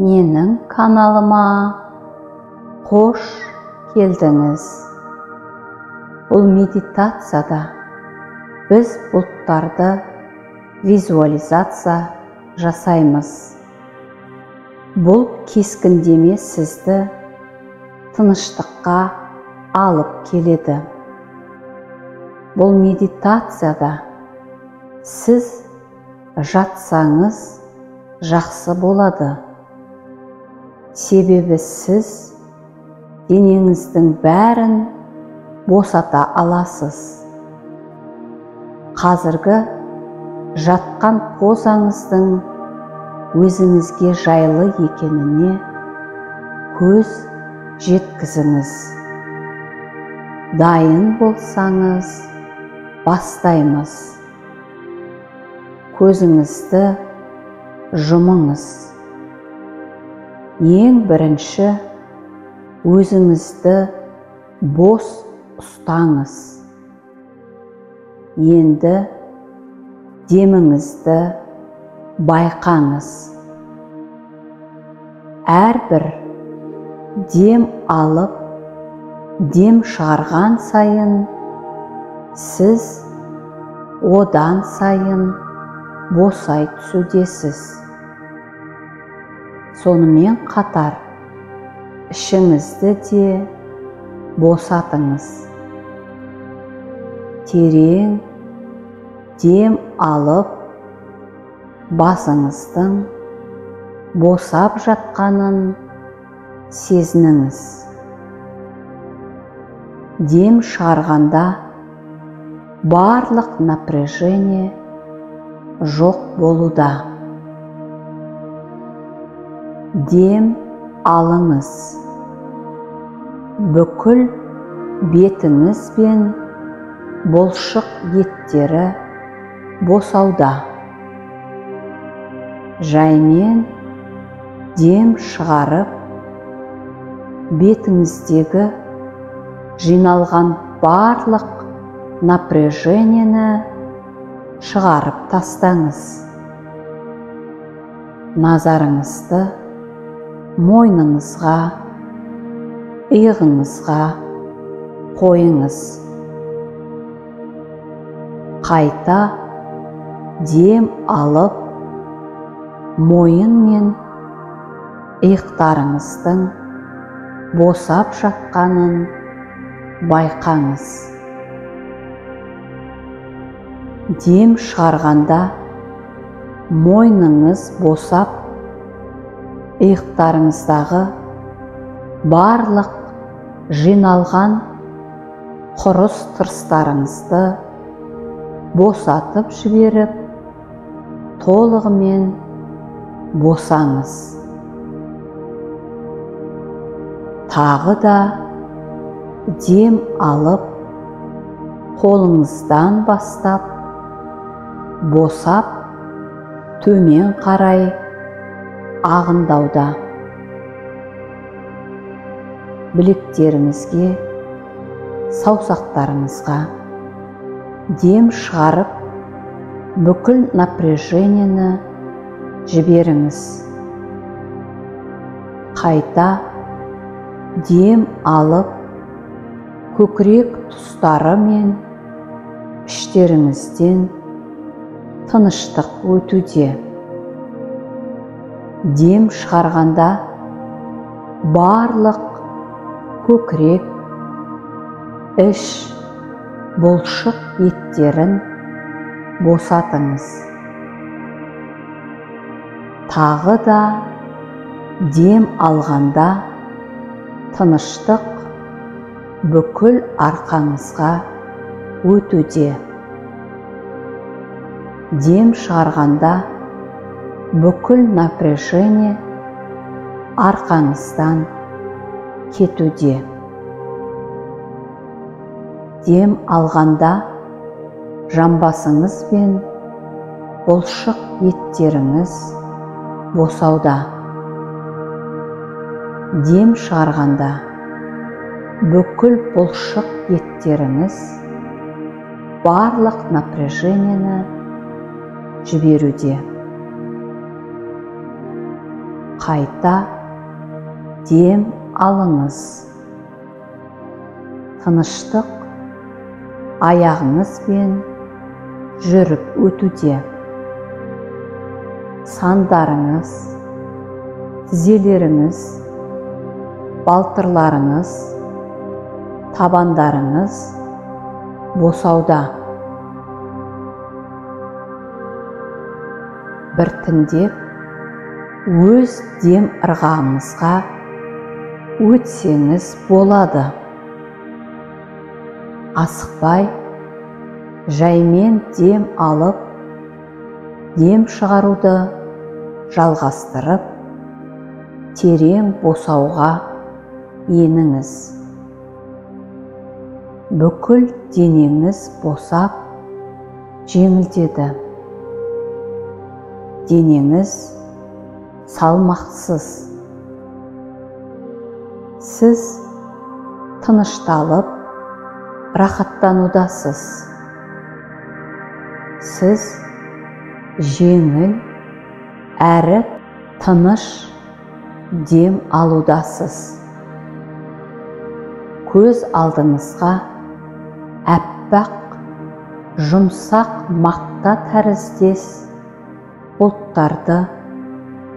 Менің каналыма қош келдіңіз. Бұл медитацияда біз бұлттарды визуализация жасаймыз. Бұл кескіндеме сізді тыныштыққа алып келеді. Бұл медитацияда сіз жатсаңыз жақсы болады. Себебі сіз денеңіздің бәрін босата аласыз. Қазіргі жатқан позаңыздың өзіңізге жайлы екеніне көз жеткізіңіз. Дайын болсаңыз, бастаймыз. Көзіңізді жұмыңыз. Ең бірінші өзіңізді бос ұстаңыз. Енді деміңізді байқаңыз. Әрбір дем алып, дем шығарған сайын сіз одан сайын босай түсудесіз. Сонымен қатар ішіңізді де босатыңыз. Терең дем алып, басыңыздың босап жатқанын сезініңіз. Дем шығарғанда барлық напряжение жоқ болуда. Дем алыңыз. Бүкіл бетіңіз бен бұлшық еттері босауда. Жаймен дем шығарып, бетіңіздегі жиналған барлық напряжениені шығарып тастаңыз. Назарыңызды мойныңызға, иығыңызға қойыңыз. Қайта дем алып, мойын мен иықтарыңыздың босап жатқанын байқаңыз. Дем шығарғанда мойныңыз босап, иықтарыңыздағы барлық жиналған құрыс тырыстарыңызды босатып жіберіп, толығымен босаңыз. Тағы да дем алып, қолыңыздан бастап, босап, төмен қарай ағындауда. Білектеріңізге, саусақтарыңызға дем шығарып, бүкіл напряжениені жіберіңіз. Қайта дем алып, көкірек тұстары мен іштеріңізден тыныштық өтуде. Дем шығарғанда барлық көкірек, іш, бұлшық еттерін босатыңыз. Тағы да дем алғанда тыныштық бүкіл арқаңызға өтуде. Дем шығарғанда бүкіл напряжение арқаңыздан кетуде. Дем алғанда жамбасыңыз бен бұлшық еттеріңіз босауда. Дем шығарғанда бүкіл бұлшық еттеріңіз барлық напряжениені жіберуде. Қайта дем алыңыз. Тыныштық аяғыңызбен жүріп өтуде. Сандарыңыз, тізелеріңіз, балтырларыңыз, табандарыңыз босауда. Біртіндеп өз дем ырғағыңызға өтсеңіз болады. Асықпай, жаймен дем алып, дем шығаруды жалғастырып, терең босауға еніңіз. Бүкіл денеңіз босап, жеңілдеді. Денеңіз салмақсыз. Сіз тынышталып, рахаттанудасыз. Сіз жеңіл әрі тыныш дем алудасыз. Көз алдыңызға әппақ, жұмсақ мақта тәріздес бұлттарды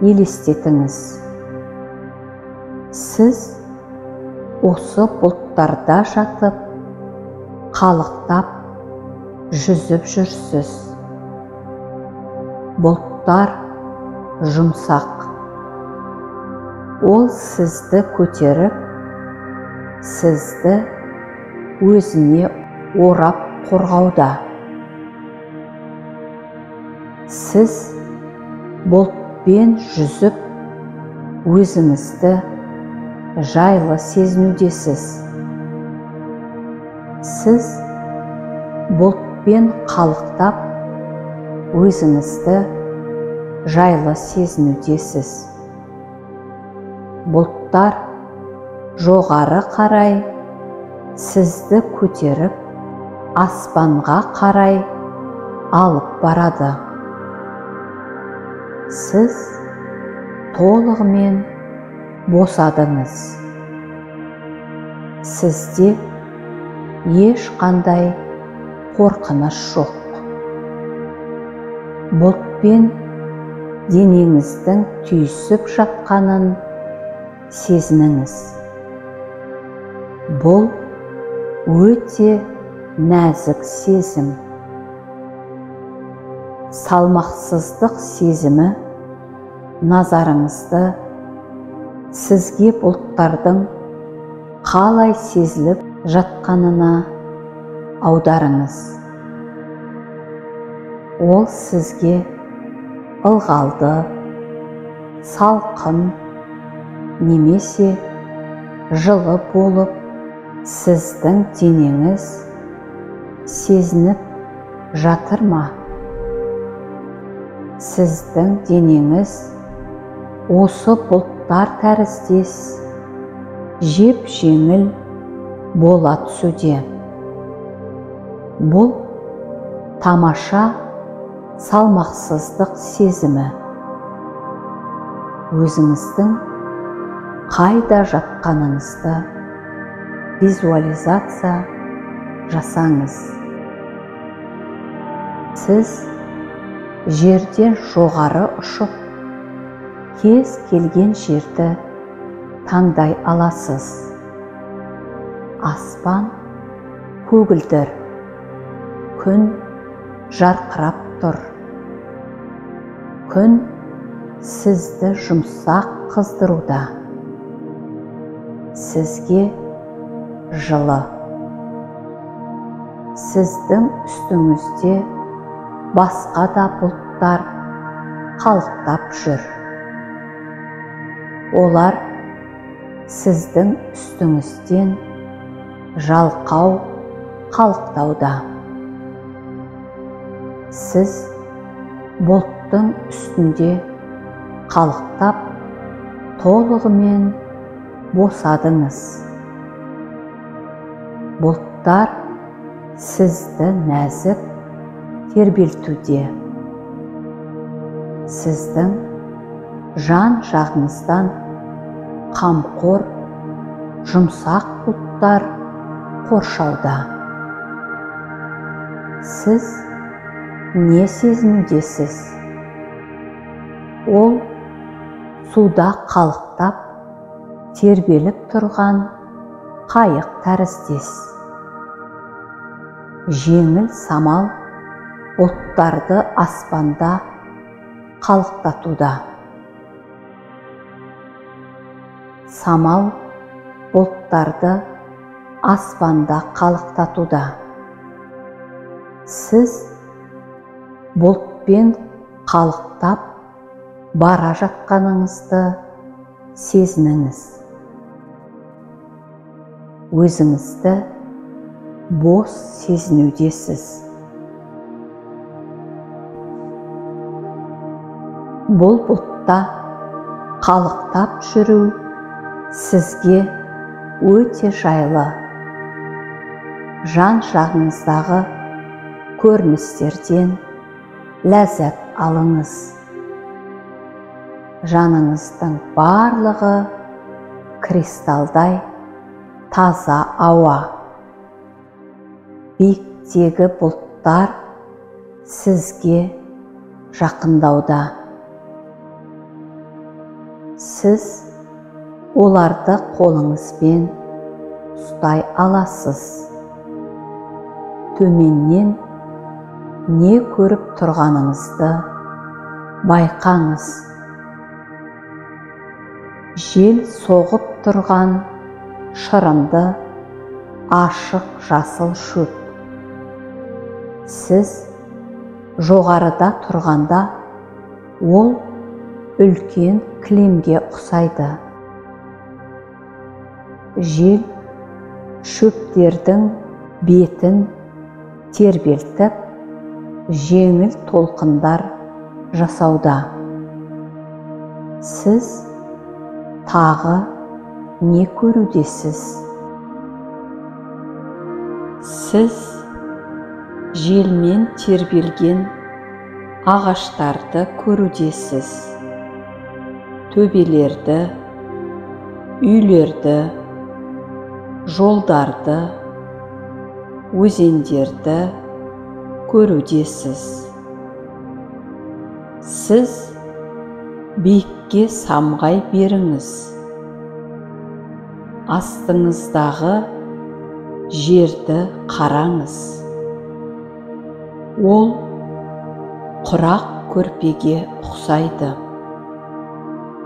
елестетіңіз. Сіз осы бұлттарда жатып, қалықтап, жүзіп жүрсіз. Бұлттар жұмсақ. Ол сізді көтеріп, сізді өзіне орап қорғауда. Сіз бұлтпен жүзіп, өзіңізді жайлы сезінудесіз. Сіз бұлтпен қалықтап, өзіңізді жайлы сезінудесіз. Бұлттар жоғары қарай сізді көтеріп, аспанға қарай алып барады. Сіз толығымен босадыңыз. Сізде ешқандай қорқыныш жоқ. Бұлтпен денеңіздің түйісіп жатқанын сезініңіз. Бұл өте нәзік сезім. Салмақсыздық сезімі назарыңызды сізге бұлттардың қалай сезіліп жатқанына аударыңыз. Ол сізге ылғалды, салқын немесе жылы болып, сіздің денеңіз сезініп жатыр ма? Сіздің денеңіз осы бұлттар тәріздес жеп-жеңіл бола түсуде. Бұл тамаша салмақсыздық сезімі. Өзіңіздің қайда жатқаныңызды визуализация жасаңыз. Сіз жерден жоғары ұшып, кез келген жерді таңдай аласыз. Аспан көгілдір, күн жарқырап тұр. Күн сізді жұмсақ қыздыруда. Сізге жылы. Сіздің үстіңізде басқа да бұлттар қалықтап жүр. Олар сіздің үстіңізден жалқау қалықтауда. Сіз бұлттың үстінде қалықтап, толығымен босадыңыз. Бұлттар сізді нәзік тербелтуде. Сіздің Жан-жағыңыздан қамқор, жұмсақ бұлттар қоршауда. Сіз не сезінудесіз? Ол суда қалықтап, тербеліп тұрған қайық тәріздес. Жеңіл самал бұлттарды аспанда қалықтатуда. Самал бұлттарды аспанда қалықтатуда. Сіз бұлтпен қалықтап бара жатқаныңызды сезініңіз. Өзіңізді бос сезінудесіз. Бұл бұлтта қалықтап жүру сізге өте жайлы. Жан-жағыңыздағы көріністерден ләззат алыңыз. Жаныңыздың барлығы кристалдай таза ауа. Биіктегі бұлттар сізге жақындауда. Сіз оларды қолыңызбен ұстай аласыз. Төменнен не көріп тұрғаныңызды байқаңыз. Жел соғып тұрған шырынды ашық жасыл шөп. Сіз жоғарыда тұрғанда ол үлкен кілемге ұқсайды. Жел шөптердің бетін тербелтіп, жеңіл толқындар жасауда. Сіз тағы не көрудесіз? Сіз желмен тербелген ағаштарды көрудесіз. Төбелерді, үйлерді, жолдарды, өзендерді көрудесіз. Сіз биікке самғай беріңіз. Астыңыздағы жерді қараңыз. Ол құрақ көрпеге ұқсайды.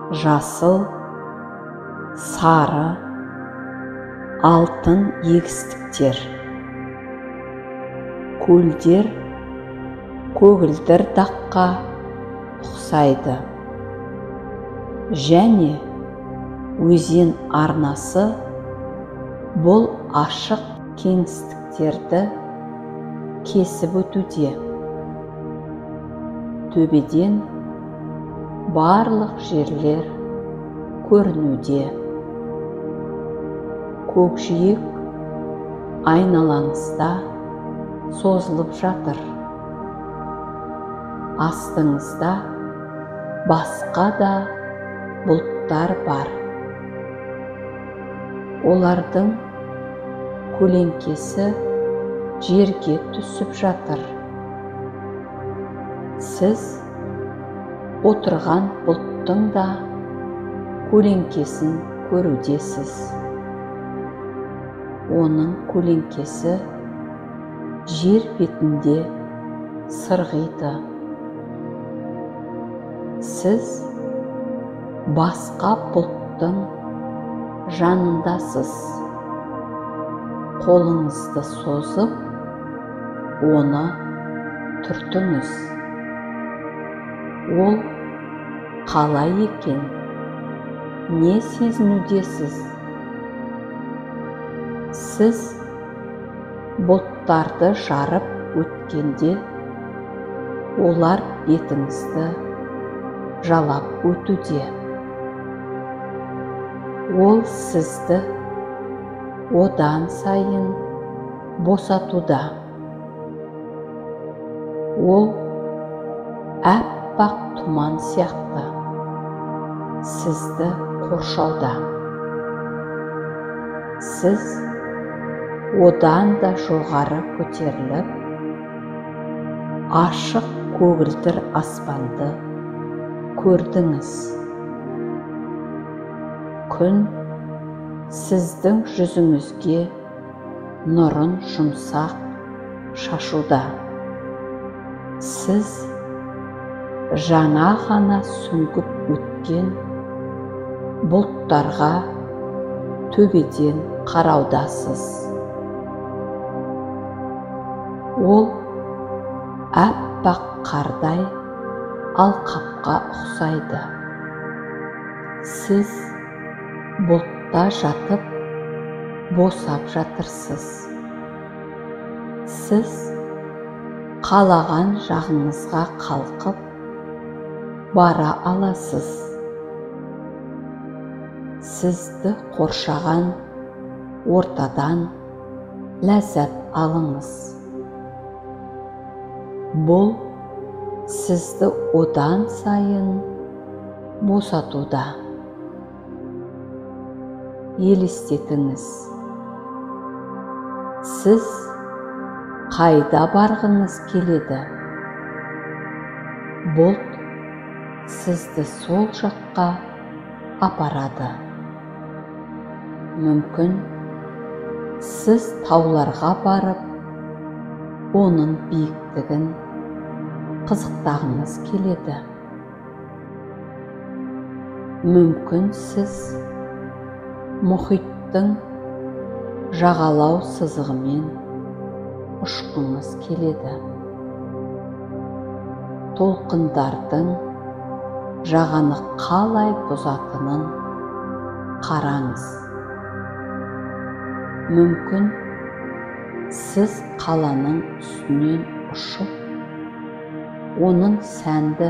Жасыл, сары, алтын егістіктер. Көлдер көгілдір даққа ұқсайды. Және өзен арнасы бұл ашық кеңістіктерді кесіп өтуде. Төбеден барлық жерлер көрінуде. Көкжиек айналаңызда созылып жатыр. Астыңызда басқа да бұлттар бар. Олардың көлеңкесі жерге түсіп жатыр. Сіз отырған бұлттың да көлеңкесін көрудесіз. Оның көлеңкесі жер бетінде сырғиды. Сіз басқа бұлттың жанындасыз. Қолыңызды созып, оны түртіңіз. Ол қалай екен? Не сезінудесіз? Сіз бұлттарды жарып өткенде, олар бетіңізді жалап өтуде. Ол сізді одан сайын босатуда. Ол әппақ тұман сияқты. сізді қоршауда. Сіз одан да жоғары көтеріліп, ашық көгілдір аспанды көрдіңіз. Күн сіздің жүзіңізге нұрын жұмсақ шашуда. Сіз жаңа ғана сүңгіп өткен бұлттарға төбеден қараудасыз. Ол аппақ қардай алқапқа ұқсайды. Сіз бұлтта жатып босап жатырсыз. Сіз қалаған жағыңызға қалқып бара аласыз. Сізді қоршаған ортадан ләззат алыңыз. Бұл сізді одан сайын босатуда. Елестетіңіз. Сіз қайда барғыңыз келеді? Бұлт сізді сол жаққа апарады. Мүмкін сіз тауларға барып, оның биіктігін қызықтағыңыз келеді. Мүмкін сіз мұхиттың жағалау сызығымен ұшқыңыз келеді. Толқындардың жағаны қалай бұзатынын қараңыз. Мүмкін сіз қаланың үстінен ұшып, оның сәнді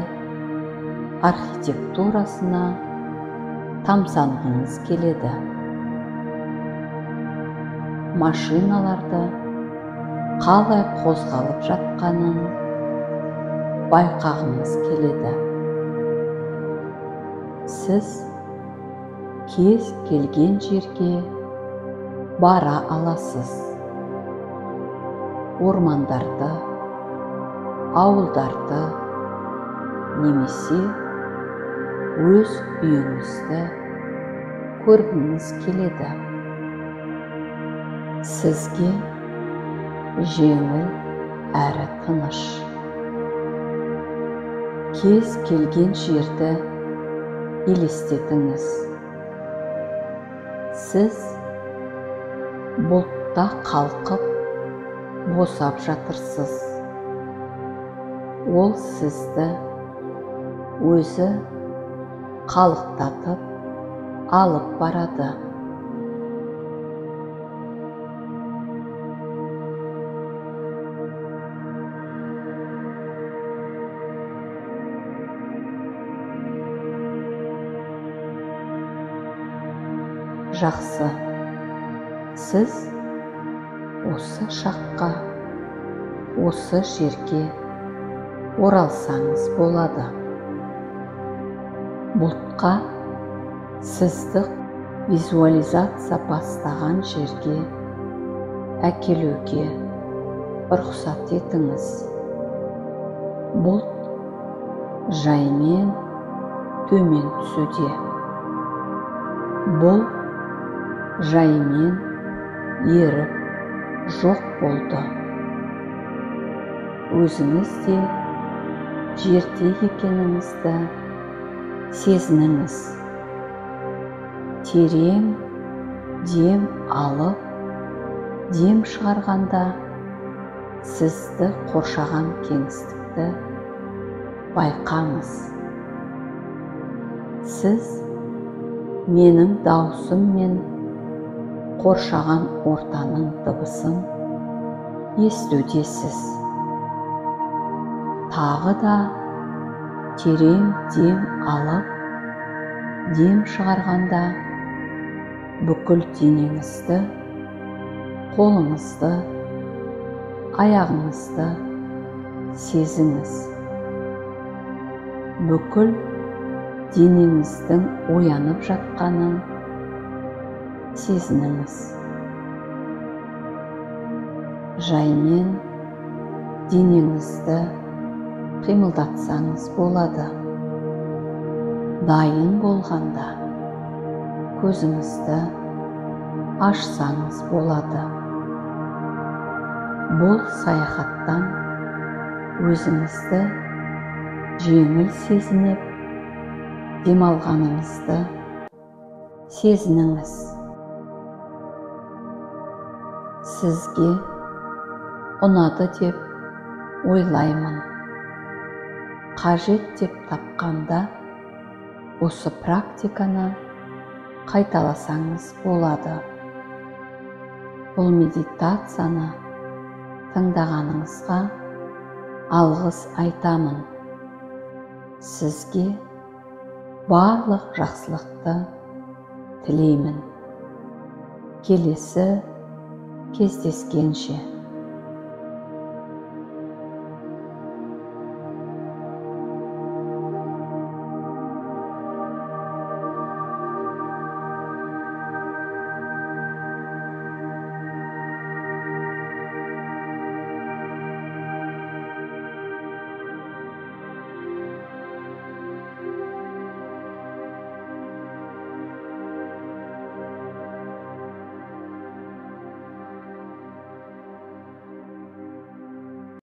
архитектурасына тамсанғыңыз келеді. Машиналарды қалай қозғалып жатқанын байқағыңыз келеді. Сіз кез келген жерге бара аласыз. Ормандарды, ауылдарды немесе өз үйіңізді көргіңіз келеді. Сізге жеңіл әрі тыныш. Кез келген жерді елестетіңіз. Сіз бұлтта қалқып босап жатырсыз. Ол сізді өзі қалықтатып алып барады. Жақсы. Сіз осы шаққа, осы жерге оралсаңыз болады. Бұлтқа сізді визуализация бастаған жерге әкелуге рұқсат етіңіз. Бұлт жаймен төмен түсуде. Бұл жаймен еріп жоқ болды. Өзіңіз де жерде екеніңізді сезініңіз. Терең дем алып, дем шығарғанда сізді қоршаған кеңістікті байқаңыз. Сіз менің даусым мен қоршаған ортаның дыбысын естудесіз. Тағы да терең дем алып, дем шығарғанда бүкіл денеңізді, қолыңызды, аяғыңызды сезіңіз. Бүкіл Денеңіздің оянып жатқанын сезініңіз. Жаймен денеңізді қимылдатсаңыз болады. Дайын болғанда көзіңізді ашсаңыз болады. Бұл саяхаттан өзіңізді жеңіл сезініп, демалғаныңызды сезініңіз. Сізге ұнады деп ойлаймын. Қажет деп тапқанда осы практиканы қайталасаңыз болады. Бұл медитацияны тыңдағаныңызға алғыс айтамын. Сізге барлық жақсылықты тілеймін. Келесі кездескенше.